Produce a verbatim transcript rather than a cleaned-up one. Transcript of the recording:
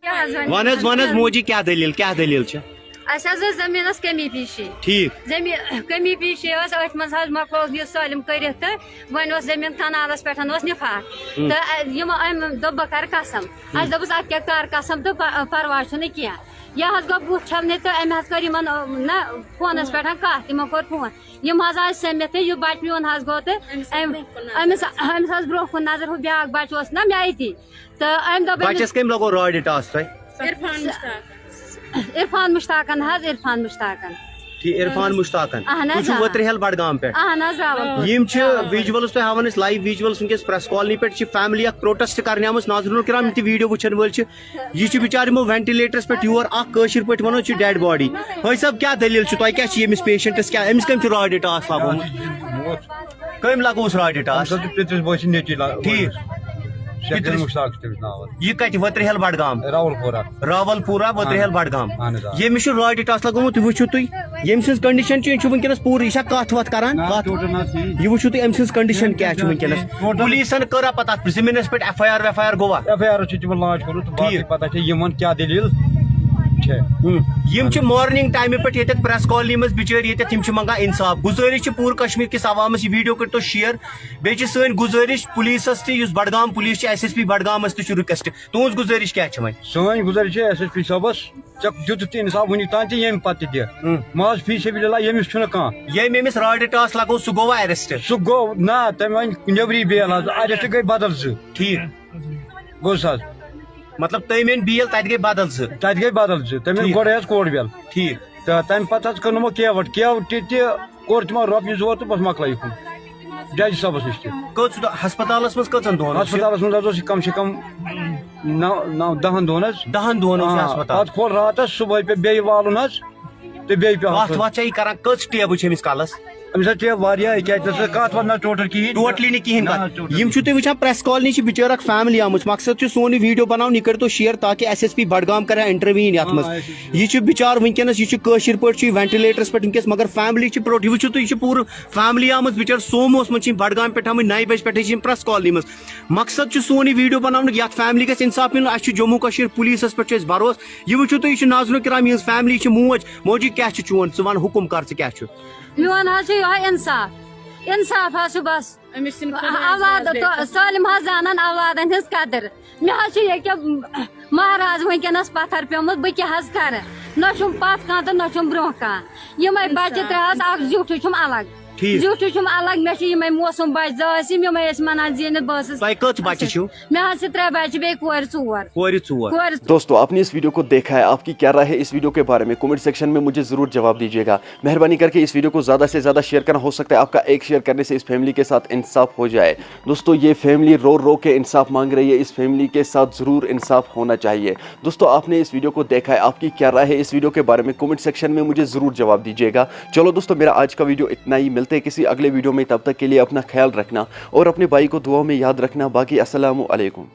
کیٛاہ حظ وَنہٕ؟ وَن حظ، وَن حظ، موجی، کیٛاہ دٔلیٖل، کیٛاہ دٔلیٖل چھِ؟ اَسہِ حظ ٲس زٔمیٖنَس کمی پیٖشی۔ ٹھیٖک۔ زٔمیٖن کمی پیٖشی ٲس، أتھۍ منٛز حظ مۄکلوو یہِ سٲلِم کٔرِتھ تہٕ وۄنۍ اوس زٔمیٖن کَنالَس پٮ۪ٹھ اوس نِفاق۔ ہُم۔ تہٕ، اَ، یِمو أمۍ دوٚپ، "بہٕ کَرٕ قسم۔" اَسہِ دوٚپُس، "اَدٕ کیٛاہ کَر قسم تہٕ پَ-، پَرواے چھُنہٕ کینٛہہ۔" یہِ حظ گوٚو بُتھ چھَلنہِ تہٕ أمۍ حظ کٔر یِمَن، اَ، نہ، فونَس پٮ۪ٹھ کَتھ، تِمو کوٚر فون۔ یِم حظ آے سٔمِتھ تہٕ یہِ بَچہٕ میون حظ گوٚو تہٕ أمِس أمۍ، برونٛہہ کُن نظر۔ أمِس، أمِس حظ برونٛہہ کُن نظر، ہُہ بیٛاکھ بَچہٕ اوس نہ مےٚ أتی۔ تہٕ أمۍ دوٚپ أمِس بَچَس کٔمۍ لَگوو راڈِ ٹاس تۄہہِ؟ عرفان مشتاق۔ عرفان مشتاقن حظ، عرفان مشتاقن۔ ٹھیٖک، عرفان مشتاقن۔ اہن حظ، تُہۍ چھِو آ۔ ؤترِ ہیل بڈگام پٮ۪ٹھ۔ اہن حظ، راوَل۔ یِم چھِ آ۔ ویجولز تۄہہِ ہاوان أسۍ لایو ویجولز وٕنکیٚس پریس کالنی پٮ۪ٹھ، چھِ فیملی اکھ پروٹیسٹ کرنہِ آمٕژ۔ ناظریٖنو کرام، یِم تہِ ویڈیو وٕچھن وٲلۍ چھِ، یہِ چھُ بِچارٕ یِمو وینٹِلیٹرس پٮ۪ٹھ یور، اکھ کٲشِر پٲٹھۍ وَنو چھُ ڈیڈ باڈی۔ حٲج صٲب، کیٛاہ دٔلیٖل چھُ؟ تۄہہِ کیٛاہ چھِ ییٚمِس پیشنٹس کیٛاہ، أمِس کٔمۍ چھُ راڈِ ٹاس لگومُت؟ کٔمۍ لگووُس راڈِ ٹاس؟ أمِس حظ چھُ پِترِس بٲے سٕنٛدۍ نیٚچی لا-، ٹھیٖک۔ شیخ پِترِس مشتاق چھُ تٔمِس ناو حظ۔ یہِ کَتہِ؟ ؤترِ ہیل بڈگام؟ راولپورہ۔ راولپورہ، ؤترِ ہیل بڈگام۔ اہن حظ، آ۔ ییٚمِس چھُ راڈِ ٹاس لگومُت، تُہۍ وٕچھِو تُہۍ، ییٚمہِ سٕنٛز کنڈیشن چھِ، یہِ چھُ وٕنکیٚنس پوٗرٕ، یہِ چھا کتھ وتھ کران؟ نہ، کتھ؟ ٹوٹل نہ حظ کِہیٖنۍ۔ یہِ وٕچھِو تُہۍ، أمۍ سٕنٛز کنڈیشن کیٛاہ چھِ وٕنکیٚنس؟ ٹوٹل۔ پُلیٖسن کٔرا پتہٕ اتھ زٔمیٖنس پٮ۪ٹھ F I R F I R گوٚوا؟ ایف آی آر چھِ تِمن لانچ کوٚرمُت، تہٕ باقٕے ٹھیٖک۔ پتہ چھِ یِمن کیٛاہ دٔلیٖل چھےٚ۔ ہُم۔ یِم چھِ مارننگ ٹایمہِ پٮ۪ٹھ ییٚتٮ۪تھ پریس کالنی منٛز بِچٲرۍ ییٚتٮ۪تھ، یِم چھِ منٛگان انصاف۔ گُزٲرِش چھِ پوٗرٕ کشمیٖر کِس عوامس، یہِ ویڈیو کٔرۍتو شیئر۔ بیٚیہِ چھِ سٲنۍ گُزٲرِش پُلیٖسَس تہِ، یُس بڈگام پُلیٖس چھِ، ایس ایس پی بڈگامَس تہِ چھُ رِکویسٹ۔ تُہٕنٛز گُزٲرِش کیٛاہ چھِ وۄنۍ؟ سٲنۍ گُزٲرِش چھِ ایس ایس پی صٲبَس، ژےٚ دیُتُتھ تہِ اِنصاف وٕنیُک تام تہِ، ییٚمہِ پَتہٕ تہِ دِ۔ اۭں۔ ماز فی سبیل اللہ، ییٚمِس چھُنہٕ کانٛہہ۔ ییٚمۍ أمِس راڈِ ٹاس لگوو، سُہ گوٚوا ایرسٹ؟ سُہ گوٚو، نہ، تٔمۍ وۄنۍ نیبری بیل حظ، ایرسٹ گٔے بدل زٕ۔ ٹھیٖک۔ گوٚو سا حظ؟ مطلب، تٔمۍ أنۍ بیل، تَتہِ گٔے بدل زٕ۔ تَتہِ گٔے بدل زٕ، تٔمۍ أنۍ ٹھیٖک۔ گۄڈَے حظ کورٹ بیل۔ ٹھیٖک۔ تہٕ تَمہِ پَتہٕ حظ کٔر نہٕ یِمو کیوَٹ، کیوَٹ تہِ، تہِ کوٚر تِمو رۄپیہِ زٕ ژور تہٕ بَس مۄکلٲیِکھ ہُم۔ جج صٲبَس نِش تہِ۔ کٔژ دۄہ ہسپتالَس منٛز کٔژَن دۄہَن اوس یہِ؟ ہسپتالَس منٛز حظ اوس یہِ کم سے کم نَو، نَو، دَہَن دۄہَن حظ۔ دَہَن دۄہَن اوس یہِ آ، ہسپتال۔ پَتہٕ کھول راتَس، صُبحٲے پیوٚو بیٚیہِ والُن حظ، تہٕ بیٚیہِ پیوٚو کَتھ ہسپتال۔ وَتھ چھا یہِ کران؟ کٔژ ٹیبہٕ چھِ أمِس کَلَس؟ أمِس حظ ٹیب واریاہ، یہِ کیٛازِ ژےٚ سۭتۍ کَتھ وَتھ نہ ٹوٹل کِہیٖنۍ؟ ٹوٹلی نہٕ کِہیٖنۍ نہ، کَتھ۔ ٹوٹلی۔ یِم چھِو تُہۍ وٕچھان، پریس کالنی چھِ بِچٲرۍ اکھ فیملی آمٕژ۔ مقصد چھُ سون یہِ ویڈیو بناوُن، یہِ کٔرۍتو شیئر تاکہ ایس ایس پی بڈگام کرِ ہا انٹروین یَتھ آ، منٛز۔ S S P. یہِ چھُ بِچار وٕنکیٚنَس، یہِ چھُ کٲشِر پٲٹھۍ چھُ یہِ وینٹِلیٹرَس پٮ۪ٹھ وٕنکیٚس، مگر فیملی چھِ پروٹ-، یہِ وٕچھِو تُہۍ، یہِ چھِ پوٗرٕ فیملی آمٕژ بِچٲرۍ سوموَس منٛز، چھِ یِم بڈگام پٮ۪ٹھ آمٕتۍ، نَیہِ بَجہِ پٮ۪ٹھَے چھِ یِم پریس کالنی منٛز۔ مقصد چھُ سون یہِ ویڈیو بناونُک، یَتھ فیملی گژھِ انصاف میلُن۔ اَسہِ چھُ جموں کشمیر پُلیٖسَس پٮ۪ٹھ چھُ اَسہِ بھروسہٕ۔ یہِ وٕچھِو تُہۍ، یہِ چھِ ناظریٖنو کرام، یِہٕنٛز فیملی چھِ موج، موجی کیٛاہ چھِ چون، ژٕ وَن حُکُم کر، ژٕ کیٛاہ چھُ؟ میون حظ چھُ یِہوٚے اِنصاف، اِنصاف حظ چھُ بَس۔ أمِس چھِنہٕ خۄدایَس اولاد منٛز تو-، لیکھمُت۔ سٲلِم حظ زانان اولادَن ہٕنٛز قدٕر۔ مےٚ حظ چھُ ییٚکیٛاہ مہراز وٕنکیٚنَس پَتھَر پیوٚمُت، بہٕ کیٛاہ حظ کَرٕ؟ نہ چھُم پَتھ کانٛہہ تہٕ نہ چھُم برونٛہہ کانٛہہ۔ یِمَے بَچہِ ترٛےٚ حظ، اَکھ زیُٹھُے چھُم الگ۔ ٹھیٖک۔ زیُٹھُے چھُم الگ، مےٚ چھِ یِمَے موسوٗم بَچہِ زٕ ٲسۍ یِم، یِمَے ٲسۍ مَنان زیٖنِتھ، بہٕ ٲسٕس۔ تۄہہِ کٔژ بَچہِ چھِو؟ مےٚ حظ چھِ ترٛےٚ بَچہِ، بیٚیہِ کورِ ژور۔ کورِ ژور۔ کورِ ژور۔ دوستو، آپ نے اس ویڈیو کو دیکھا ہے، آپ کی کیا رائے ہے اس ویڈیو کے بارے میں؟ کمنٹ سیکشن میں مجھے ضرور جواب دیجیے گا۔ مہربانی کرके اس ویڈیو کو زیادہ سے زیادہ شیئر کرنا، ہو سکتا ہے آپ کا ایک شیئر کرنے سے اس فیملی کے ساتھ انصاف ہو جائے۔ دوستو، یہ فیملی رو رو کے انصاف مانگ رہی ہے، اس فیملی کے ساتھ ضرور انصاف ہونا چاہیے۔ دوستو، آپ نے اس ویڈیو کو دیکھا ہے، آپ کی کیا رائے ہے اس ویڈیو کے بارے میں؟ کمنٹ سیکشن میں مجھے ضرور جواب دیجیے گا۔ چلو دوستو، میرا آج کا ویڈیو اتنا ہی، ملتے ہیں کسی اگلے ویڈیو میں، تب تک کے لیے اپنا خیال رکھنا اور اپنے بھائی کو دعاؤں میں یاد رکھنا۔ باقی السلام علیکم۔